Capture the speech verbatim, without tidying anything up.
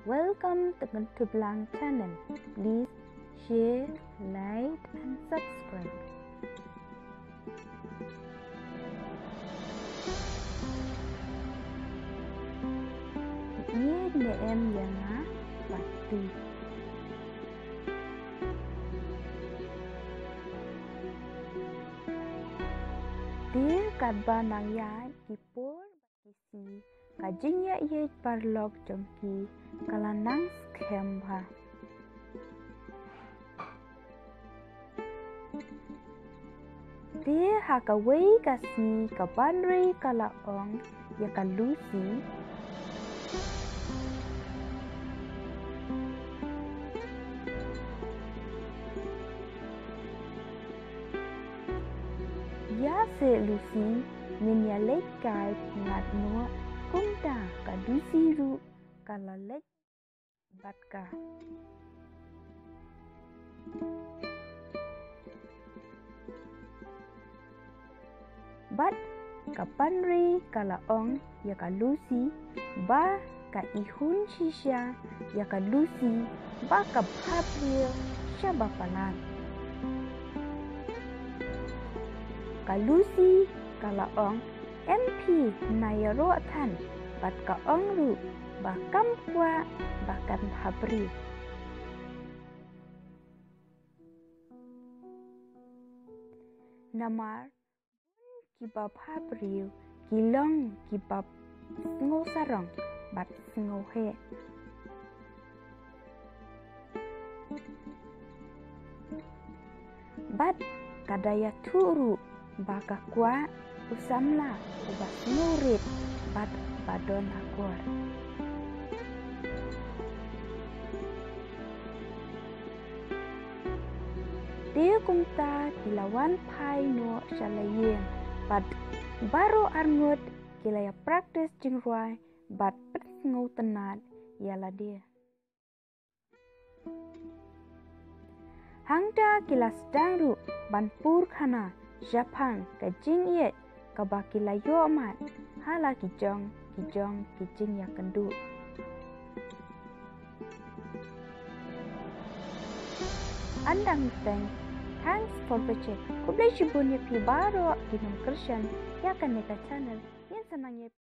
Welcome to Kynthublang channel. Please share, like and subscribe. Ïeit ne em ïa nga? Part two. Te katba nang ïaid ki por ki sngi, ka jingïaid paralok jong ki ka la nang skhem bha. Te ha kawei ka sngi ka Banri ka la ong ïa ka Lucy, ïa se Lucy, ngin ïa leit kai ngat noh. Kumta ka Lucy ruh ka la leit bad ka. Bad ka Banri ka la ong ïa ka Lucy ba ka ihun shisha ïa ka Lucy ba ka bhabriew sha ba palat. Ka Lucy ka la ong, em phi na ïaroh than, bad ka ong ruh ba kam kwah ba kan bhabriew. Namar bun kiba bhabriew ki long kiba sngewsarong bad sngewheh. Bad ka da ïathuh ruh ba ka kwah u samla uba sngewrit bad ba don akor. Te kumta ki la wan phai noh sha la ïing bad baroh arngut ki la ïa practice jingrwai bad pynsngewtynnad ïa lade. Hangta ki la sdang ruh ban pur khana shaphang ka jingïeit kaba ki la ïoh mad ha la ki jong ki jong ki jingïakynduh. Ynda teng, thanks for watching. Khublei shibun ïa phi baroh ki nongkyrshan ïa kane ka channel. Ngin sa nang ïa